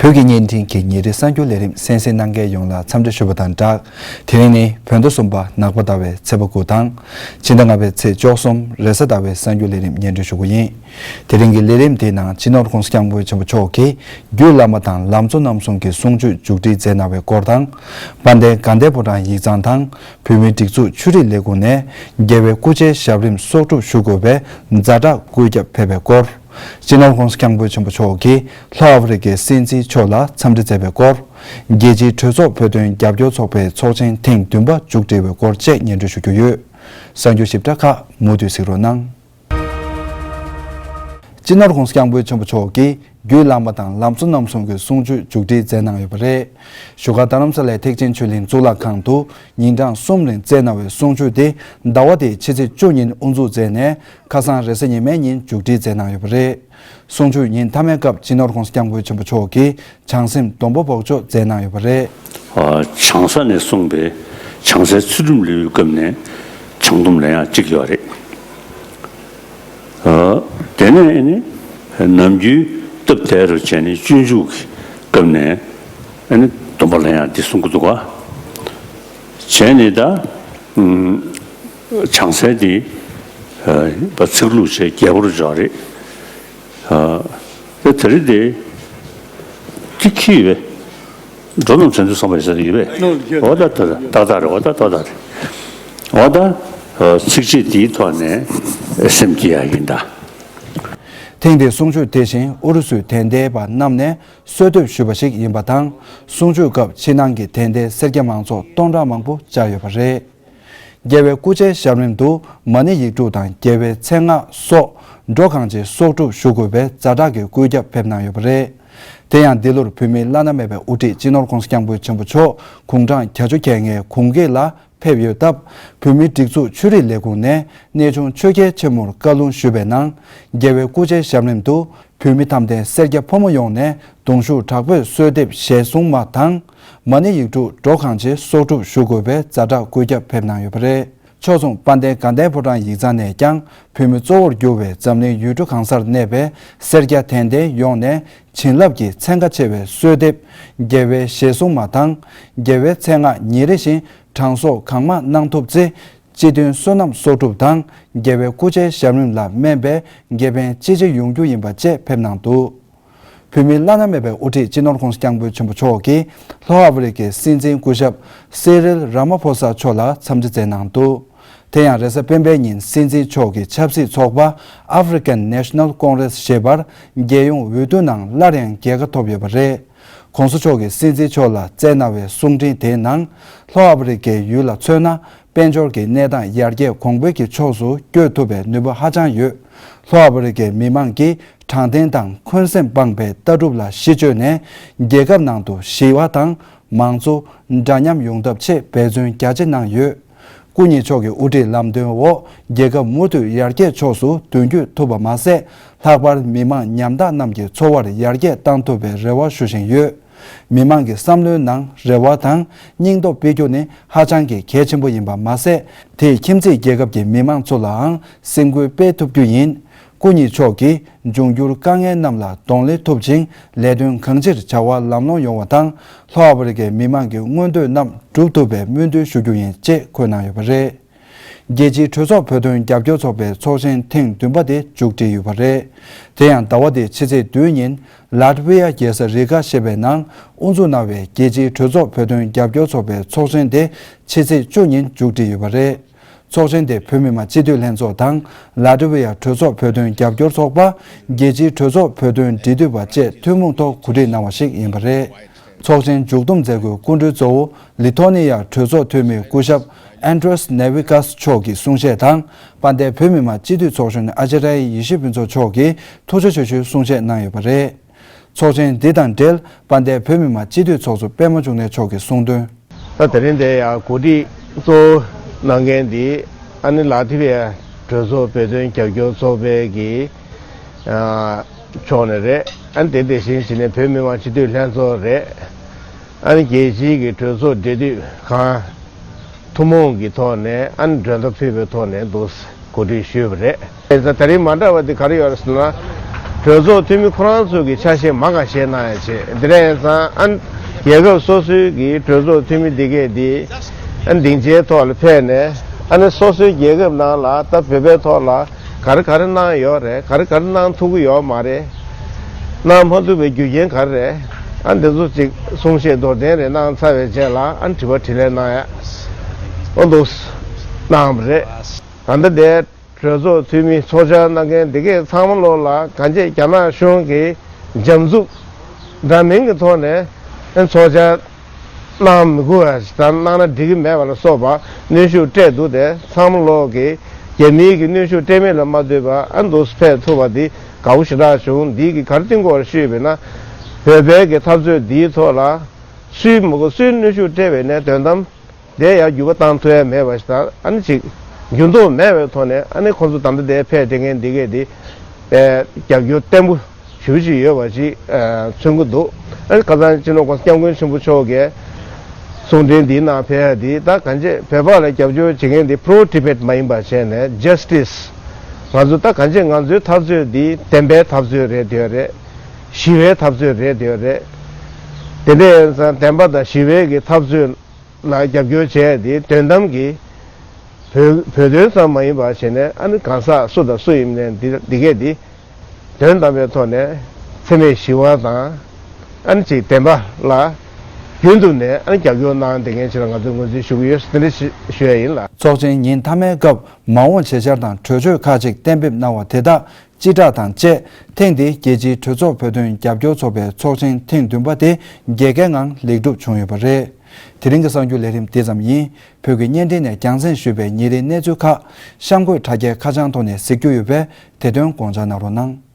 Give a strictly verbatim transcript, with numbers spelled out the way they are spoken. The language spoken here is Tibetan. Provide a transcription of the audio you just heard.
བོད་ཀྱི་བརྙན་འཕྲིན་གྱི་ཉིན་རེའི་གསར་འགྱུར་ལས་རིམ་གསན་གཟིགས་གནང་མཁན་ཡོངས་ལ་འཚམས་འདྲི་ཞུ་བ་དང་སྦྲགས། དེ་རིང་ནི་བོད་ཟླ་གསུམ་པ་ནག་པ་ཟླ་བའི་ཚེས་པ་དགུ་དང་། ཕྱི་ཟླ་ལྔ་པའི་ཚེས་བཅུ་གསུམ་རེས་གཟའ་ཟླ་བའི་གསར་འགྱུར་ལས་རིམ་སྙན་སྒྲོན་ཞུ་གི་ཡིན། དེ་རིང་གི་ལས་རིམ་དེའི་ནང་སྤྱི་ནོར་༸གོང་ས་༸སྐྱབས་མགོན་ཆེན་པོ་མཆོག་གིས་རྒྱུད་བླ་མ་དང་ལམ་གཙོ་རྣམ་གསུམ་གྱི་གསུང་ཆོས་མཇུག་སྒྲིལ་མཛད་གནང་བའི་སྐོར་དང་། དཔལ་ལྡན་དགའ་ལྡན་ཕོ་བྲང་ཡིག་ཚང་དང་བོད་མིའི་སྒྲིག་འཛུགས་ཆོས་རིག་ལས་ཁུངས་ནས་རྒྱལ་བའི་སྐུ་ཕྱྭའི་ཞབས་རིམ་གསོག་སྒྲུབ་ཞུ་དགོས་པའི་ཛ་དྲག་བཀོད་ཁྱབ་ཕེབས་པའི་སྐོར། སྤྱི་ནོར་༸གོང་ས་༸སྐྱབས་མགོན་ཆེན་པོ་མཆོག་གིས་ལྷོ་ཨ་ཧྥེ་རི་ཁའི་སྲིད་འཛིན་མཆོག་ལ་འཚམས་འདྲི་མཛད་པའི་སྐོར། རྒྱལ་སྤྱིའི་གྲོས་ཚོགས་བོད་དོན་རྒྱབ་སྐྱོར་ཚོགས་པའི་ཚོགས་ཆེན་ཐེངས་བདུན་པ་མཇུག་སྒྲིལ་བའི་སྐོར་བཅས་སྙན་སྒྲོན་ཞུ་རྒྱུ་ཡོད། གསར་འགྱུར་ཞིབ་ཕྲ་ཁག་མུ་མཐུད་གཟིགས་རོགས་གནང་། སྤྱི་ནོར་༸གོང་ས་༸སྐྱབས་མགོན་ཆེན་པོ་མཆོག་གིས་རྒྱུད་བླ་མ་དང་ལམ་གཙོ་རྣམ་གསུམ་གྱི་གསུང་ཆོས་མཇུག་སྒྲིལ་མཛད་གནང་ཡོད་པ་རེད། བཞུགས་སྒར་རྡ་རམ་ས་ལའི་ཐེག་ཆེན་ཆོས་གླིང་གཙུག་ལག་ཁང་དུ་ཉིན་གྲངས་གསུམ་རིང་སྩལ་གནང་བའི་གསུང་ཆོས་དེ་ཟླ་བ་འདིའི་ཕྱི་ཚེས་བཅུ་ཉིན་དབུ་འཛུགས་མཛད་ནས། ཁ་སང་རེས་གཟའ་ཉི་མའི་ཉིན་མཇུག་སྒྲིལ་མཛད་གནང་ཡོད་པ་རེད། གསུང་ཆོས་ཉིན་མཐའ་མའི་སྐབས་སྤྱི་ནོར་༸གོང་ས་༸སྐྱབས་མགོན་ཆེན་པོ་མཆོག་གིས་བྱང་སེམས་སྡོང་པོ་འབོགས་ཆོག་མཛད་གནང་ཡོད་པ་རེད། ཨ། བྱང་ས་ནས་གསུངས་པའི་བྱང་སའི་ཚུལ་ཁྲིམས་ལེའུའི་སྐབས་ནས་བྱང་སྡོམ་ལེན་ཡག་གཅིག་ཡོད་རེད། ཨ། དེ་ནས་ཨ་ནི་ནམ་རྒྱུན་སྟབས་བདེ་རུ་བྱས་ནས་སྤྱོད་འཇུག་གི་སྐབས་ནས་ཨ་ནི་སྡོམ་པ་ལེན་ཡག་འདི་གསུང་གི་འདུག་ག། བྱས་ནས་ད། ཨུམ། བྱང་སའི་འདི། ཨ། ཚིག་ལྷུག་བྱས་རྒྱས་པོ་རུ་འཇོག་རེད། ཨ། དེ་དེ་རིང་དེ། དེ་ཁྱི་ཡོད་པས། འགྲོ་རྣམས་དོན་དུ་བསམ་པ་ཡོད་ས་ཡོད་པས། འོ་ད་ད་ད་ད་ད་རེད། འོ་ད་ད་ད་རེད། འོ་ད། ཨ། ཚིགས་བཅད་འདིའི་ཐོག་ནས་སེམས་སྐྱིད་ཡག་ཡིན་ད། ཐེངས་འདིའི་གསུང་ཆོས་དེ་བཞིན་ཨུ་རུ་སུའི་དད་ལྡན་པ་རྣམས་ནས་གསོལ་འདེབས་ཞུས་པ་ཞིག་ཡིན་པ་དང་། གསུང་ཆོས་སྐབས་ཕྱི་ནང་གི་དད་ལྡན་སེར་སྐྱ་མང་ཚོགས་སྟོང་ཕྲག་མང་པོ་བཅར་ཡོད་པ་རེད། རྒྱལ་བའི་སྐུ་ཕྱྭའི་ཞབས་རིམ་དུ་མ་ཎི་ཡིག་དྲུག་དང་རྒྱལ་བའི་མཚན་སྔགས་སོགས་འགྲོ་གང་ཆེ་གསོག་སྒྲུབ་ཞུ་དགོས་པའི་ཛ་དྲག་གི་བཀོད་ཁྱབ་ཕེབས་གནང་ཡོད་པ་རེད། དེ་ཡང་འདི་ལོར་བོད་མིའི་བླ་ན་མེད་པའི་དབུ་ཁྲིད་སྤྱི་ནོར་༸གོང་ས་༸སྐྱབས་མགོན་ཆེན་པོ་མཆོག་དགུང་གྲངས་གྱ་བཅུ་གྱ་ལྔའི་གུང་གེགས་ལ་ཕེབས་ཡོད་སྟབས། བོད་མིའི་སྒྲིག་འཛུགས་ཆོས་རིག་ལས་ཁུངས་ནས་གནས་ཆུང་ཆོས་རྒྱལ་ཆེན་མོར་བཀའ་ལུང་ཞུས་པའི་ནང་། རྒྱལ་བའི་སྐུ་ཕྱྭའི་ཞབས་རིམ་དུ་བོད་མི་ཐམས་ཅད་སེར་སྐྱ་ཕོ་མོ་ཡོངས་ནས་གདུང་ཤུགས་དྲག་པོས་གསོལ་འདེབས་ཞལ་གསུང་མ་དང་། མ་ཎི་ཡིག་དྲུག་འགྲོ་གང་ཆེ་གསོག་སྒྲུབ་ཞུ་དགོས་པའི་ཛ་དྲག་བཀོད་ཁྱབ་ཕེབས་གནང་ཡོད་པ་རེད། ཕྱོགས་མཚུངས་དཔལ་ལྡན་དགའ་ལྡན་ཕོ་བྲང་ཡིག་ཚང་ནས་ཀྱང་བོད་མི་གཙོ་བོར་གྱུར་བའི་འཛམ་གླིང་ཡུལ་གྲུ་གང་སར་གནས་པའི་སེར་སྐྱ་དད་ལྡན་ཡོངས་ནས་བྱིན་རླབས་ཀྱི་ཚན་ཁ་ཆེ་བའི་གསོལ་འདེབས། རྒྱལ་བའི་ཞལ་གསུང་མ་དང་། རྒྱལ་བའི་མཚན་སྔགས་ཉིན་རེ་བཞིན་གྲངས་གསོག་གང་མང་གནང་ཐུབ་ཚེ། སྤྱི་མཐུན་བསོད་ནམས་གསོག་སྒྲུབ་དང་། རྒྱལ་བའི་སྐུ་ཕྱྭའི་ཞབས་རིམ་ལ་སྨན་པའི་དགེ་ཕན་ཅི་ཆེ་ཡོང་རྒྱུ་ཡིན་པ་བཅས་ཕེབས་གནང་འདུག། བོད་མིའི་བླ་ན་མེད་པའི་དབུ་ཁྲིད་སྤྱི་ནོར་༸གོང་ས་༸སྐྱབས་མགོན་ཆེན་པོ་མཆོག་གིས་ལྷོ་ཨ་ཧྥེ་རི་ཁའི་སྲིད་འཛིན་སྐུ་ཞབས་སི་རིལ་ར་མ་ཕོ་ས་མཆོག་ལ་འཚམས་འདྲི་མཛད་གནང་འདུག། དེ་ཡང་རེས་གཟའ་སྤེན་པའི་ཉིན་སྲིད་འཛིན་མཆོག་གི་ཆབ་སྲིད་ཚོགས་པ་African National Congress ཞེས་པར་རྒྱལ་ཡོངས་འོས་བསྡུ་ནང་སླར་ཡང་རྒྱལ་ཁ་ཐོབ་ཡོད་པ་རེད། ༸གོང་ས་མཆོག་གིས་སྲིད་འཛིན་མཆོག་ལ་བསྩལ་གནང་བའི་གསུང་འཕྲིན་དེའི་ནང་། ལྷོ་ཨ་ཧྥེ་རི་ཁའི་ཡུལ་ལ་མཚོན་ན། དཔལ་འབྱོར་གྱི་གནས་སྟངས་ཡར་རྒྱས་གོང་འཕེལ་གྱི་ཕྱོགས་སུ་བསྐྱོད་ཐུབ་པའི་ནུས་པ་ཧ་ཅང་ཡོད། ལྷོ་ཨ་ཧྥེ་རི་ཁའི་མི་མང་གིས་དྲང་བདེན་དང་འཁོན་སེམས་སྤངས་པའི་ལྟ་གྲུབ་ལ་གཞི་བཅོལ་ནས། རྒྱལ་ཁབ་ནང་དུ་ཞི་བ་དང་མང་གཙོ། འདྲ་མཉམ་ཡོང་ཐབས་ཆེད་འབད་བརྩོན་རྒྱ་ཆེ་གནང་ཡོད། སྐུ་ཉིད་མཆོག་གི་དབུ་ཁྲིད་ལམ་སྟོན་འོག་རྒྱལ་ཁབ་མུ་མཐུད་ཡར་རྒྱས་ཕྱོགས་སུ་མདུན་སྐྱོད་ཐུབ་པ་མ་ཟད། ལྷག་པར་མི་མང་ཉམ་ཐག་རྣམས་ཀྱི་འཚོ་བར་ཡར་རྒྱས་བཏང་ཐུབ་པའི་རེ་བ་ཞུ་བཞིན་ཡོད། མི་མང་གི་བསམ་བློའི་ནང་རེ་བ་དང་སྙིང་སྟོབས་སྤེལ་རྒྱུ་ནི་ཧ་ཅང་གི་གལ་ཆེན་པོ་ཡིན་པ་མ་ཟད། དེས་ཁྱིམ་མཚེས་རྒྱལ་ཁབ་ཀྱི་མི་མང་ཚོ་ལའང་སེམས་འགུལ་སྤེལ་ཐུབ་རྒྱུ་ཡིན། སྐུ་ཉིད་མཆོག་གིས་འབྱུང་འགྱུར་དཀའ་ངལ་རྣམས་ལ་གདོང་ལེན་ཐུབ་ཅིང་། ལས་དོན་གང་ཅིར་བྱ་བ་ལམ་ལྷོང་ཡོང་བ་དང་། ལྷོ་ཨ་ཧྥེ་རི་ཁའི་མི་མང་གི་མངོན་འདོད་རྣམས་འགྲུབ་ཐུབ་པའི་སྨོན་འདུན་ཞུ་རྒྱུ་ཡིན་ཅེས་འཁོད་གནང་ཡོད་པ་རེད། རྒྱལ་སྤྱིའི་གྲོས་ཚོགས་བོད་དོན་རྒྱབ་སྐྱོར་ཚོགས་པའི་ཚོགས་ཆེན་ཐེངས་བདུན་པ་དེ་མཇུག་སྒྲིལ་ཡོད་པ་རེད། དེ་ཡང་ཟླ་བ་འདིའི་ཕྱི་ཚེས་བདུན་ཉིན་ལཱ་ཏི་ཝི་ཡ་རྒྱལ་ས་རི་ག་ཞེས་པའི་ནང་དབུ་འཛུགས་གནང་བའི་རྒྱལ་སྤྱིའི་གྲོས་ཚོགས་བོད་དོན་རྒྱབ་སྐྱོར་ཚོགས་པའི་ཚོགས་ཆེན་དེ་ཕྱི་ཚེས་བཅུ་ཉིན་མཇུག་སྒྲིལ་ཡོད་པ་རེད། ཚོགས་ཆེན་དེ་བོད་མི་མང་སྤྱི་འཐུས་ལྷན་ཚོགས་དང་ལཱ་ཏི་ཝི་ཡ་གྲོས་ཚོགས་བོད་དོན་རྒྱབ་སྐྱོར་ཚོགས་པ། རྒྱལ་སྤྱིའི་གྲོས་ཚོགས་བོད་དོན་འབྲེལ་མཐུད་པ་བཅས་ཐུན་མོང་ཐོག་གོ་སྒྲིག་གནང་བ་ཞིག་ཡིན་པ་རེད། ཚོགས་ཆེན་མཇུག་བསྡོམས་མཛད་སྒོའི་སྐུ་མགྲོན་གཙོ་བོ་ལི་ཐོ་ནི་ཡ་གྲོས་ཚོགས་འཐུས་མི་སྐུ་ཞབས་ཨན་ཏྲེས་ནེ་ཝི་ཀཱས་མཆོག་གི་གསུང་བཤད་དང་། དཔལ་ལྡན་བོད་མི་མང་སྤྱི་འཐུས་ཚོགས་གཞོན་ཨ་ཅཱརྱ་ཡེ་ཤེས་ཕུན་ཚོགས་མཆོག་གིས་ཐུགས་རྗེ་ཆེ་ཞུའི་གསུང་བཤད་གནང་ཡོད་པ་རེད། ཚོགས་ཆེན་འདི་དང་འབྲེལ་དཔལ་ལྡན་བོད་མི་མང་སྤྱི་འཐུས་ཚོགས་གཙོ་པད་མ་འབྱུང་གནས་མཆོག་གིས་གསུང་དོན། ད་དེ་རིང་འདིར་ཡང་གོ་སྒྲིག་གཙོ་བོ་གནང་མཁན་འདི་ཨ་ནི་ལཱ་ཐི་ཝི་ཡ་གྲོས་ཚོགས་བོད་དོན་རྒྱབ་སྐྱོར་ཚོགས་པའི་གི་ཨ་ཕྱོགས་ནས་རེད། ཨ་ནི་དེ་དེ་བཞིན་བྱས་ནས་བོད་མི་མང་སྤྱི་འཐུས་ལྷན་ཚོགས་རེད། ཨ་ནི་རྒྱལ་སྤྱིའི་གི་གྲོས་ཚོགས་འབྲེལ་མཐུད་ཁང་ཐུན་མོང་གི་ཐོག་ནས་ཨ་ནི་མགྲོན་བརྡ་ཕུལ་བའི་ཐོག་ནས་འདུག་གོ་སྒྲིག་ཞུས་པ་རེད། དེ་ཚོ་ད་རིང་མ་འདྲ་བ་དེ་ག་རེ་ཡོད་རེད་ཟེར་ན། གྲོས་ཚོགས་འཐུས་མི་ཁོ་རང་ཚོ་གི་ཆ་ཤས་མ་ག་ཤས་གནང་ཡ་བྱས། དེ་འདྲ་ཡིན་ཙང་ཨ་ནི་རྒྱལ་ཁབ་སོ་སོའི་གི་གྲོས་ཚོགས་འཐུས་མི་འདི་གས་འདི་ཨ་ནི་སྡིངས་ཆའི་ཐོག་ལ་ཕེབས་ནས་ཨ་ནི་སོ་སོའི་རྒྱལ་ཁབ་ནང་ལ་ད་བོད་པའི་ཐོག་ལ་ག་རེ་ག་རེ་གནང་ཡོད་རེད། ག་རེ་ག་རེ་གནང་ཐུབ་ཀྱི་ཡོད་མ་རེད། གནང་མ་ཐུབ་པའི་རྒྱུ་རྐྱེན་ག་རེ་རེད། ཨ་འདི་ཚོ་ཅིག་གསུང་བཤད་མདོར་བསྟན་རེ་གནང་ཚར་བའི་རྗེས་ལ་ཨ་ནི་དྲི་བ་དྲིས་ལན་གནང་ཡ་ཨོ་འདུག་གནང་བ་རེད། ད་ལྟ་དེ་གྲོས་ཚོགས་འཐུས་མི་ཚོགས་བཅར་གནང་མཁན་འདི་གས་ཚང་མ་ལོ་ལ་གང་ཅི་རྒྱ་ནག་གཞུང་གི་འཇམ་འཛུགས་འདྲ་མིན་གྱི་ཐོག་ནས་ཚོགས་བཅར་གནང་མི་དགོས་པ་ཞིག་དང་། གནང་ན་འགྲིག་གི་མེད་པ་ལ་སོགས་པ་གནོན་ཤུགས་སྤྲད་འདུག་སྟེ། ཚང་མ་ལོ་གི་རྒྱ་མིའི་གི་གནོན་ཤུགས་སྤྲད་མིན་ལ་མ་ལྟོས་པ་ཨ་འདུག་ཕེབས་ཐུབ་པ་འདི་དགའ་པོ་ཞེ་དྲག་བྱུང་། འདིའི་གི་ག་རེ་བསྟན་དགོས་པ་ཞུས་པས་ན། བོད་པའི་གི་འཐབ་རྩོད་འདིའི་ཐོག་ལ་སུས་མི་དགོས་སུས་གནོན་ཤུགས་སྤྲད་པས་ན་དོན་དམ་དེ་ཡང་འགྱུར་བ་བཏང་ཐུབ་ཡ་མེད་པ་ཞིག་དང་། ཨ་ནི་ཅིག་འགྱུར་ལྡོག་མེད་པའི་ཐོག་ནས་ཨ་ནི་ཁོང་ཚོ་ད་ལྟ་དེ་ཕེབས་བསྡད་མཁན་འདི་གས་འདི་རྒྱབ་སྐྱོར་བརྟན་པོ་ཞེ་པོ་ཅིག་ཡོད་པ་ཅིག་མཚོན་གྱི་འདུག་ཨ་ནི་ཁ་སང་སྤྱི་ནོར་༸གོང་ས་༸སྐྱབས་མགོན་ཆེན་པོ་མཆོག་གིས་གསུང་འཕྲིན་འདིའི་ནང་ཕེབས་ཡ་འདི་ད་གང་ཅི་བོད་པ་ལ་རྒྱབ་སྐྱོར་བྱེད་མཁན་འདི་Pro Tibet མ་ཡིན་པ་བྱས་ནས་Justice། ང་ཚོ་ད་གང་ཅི་ང་ཚོའི་འཐབ་རྩོད་འདི་བདེན་པའི་འཐབ་རྩོད་རེད་འདོད་རེད། ཞི་བའི་འཐབ་རྩོད་རེད་འདོད་རེད། དེ་འདྲ་ཡིན་ཙང་བདེན་པ་དང་ཞི་བའི་གི་འཐབ་རྩོད་ལ་རྒྱབ་སྐྱོར་བྱས་ཏེ་དོན་དམ་གྱི་བོད་བོད་དོན་ཙམ་མ་ཡིན་པ་བྱས་ནས་ཨ་ནི་གང་ཟག་སུ་དང་སུ་ཡིན་ནའི་འདི་འདི་གས་འདི་དོན་དམ་པའི་ཐོག་ནས་འཚེ་མེད་ཞི་བ་དང་ཨ་ནི་ཅིག་བདེན་པ་ལ་རྒྱུན་དུ་ནས་ཨ་ནི་རྒྱབ་སྐྱོར་གནང་བསྡད་མཁན་ཞིག་ལ་ང་ཚོས་ངོས་འཛིན་ཞུ་གི་ཡོད། དེ་འདྲ་ཞུ་ཞུ་ཡ་ཡིན་ལགས། ཚོགས་ཆེན་ཉིན་མཐའ་མའི་སྐབས་མ་འོངས་བྱེད་འཆར་དང་གྲོས་ཆོད་ཁག་ཅིག་གཏན་འབེབས་གནང་བ་དེ་དག་སྤྱི་བསྒྲགས་དང་བཅས། ཐེངས་འདིའི་རྒྱལ་སྤྱིའི་གྲོས་ཚོགས་བོད་དོན་རྒྱབ་སྐྱོར་ཚོགས་པའི་ཚོགས་ཆེན་ཐེངས་བདུན་པ་དེ་རྒྱལ་ཁའི་ངང་ལེགས་གྲུབ་བྱུང་ཡོད་པ་རེད། དེ་རིང་གི་གསར་འགྱུར་ལས་རིམ་འདི་ཙམ་ཡིན། བོད་ཀྱི་བརྙན་འཕྲིན་ནས་རྒྱང་སྲིང་ཞུས་པའི་ཉིན་རེའི་གནས་ཚུལ་ཁག་གཤམ་འཁོད་དྲ་རྒྱའི་ཁ་བྱང་ཐོག་ནས་གཟིགས་རྒྱུ་ཡོད་པས་དེ་དོན་དགོངས་འཇགས་གནང་རོགས་གནང་།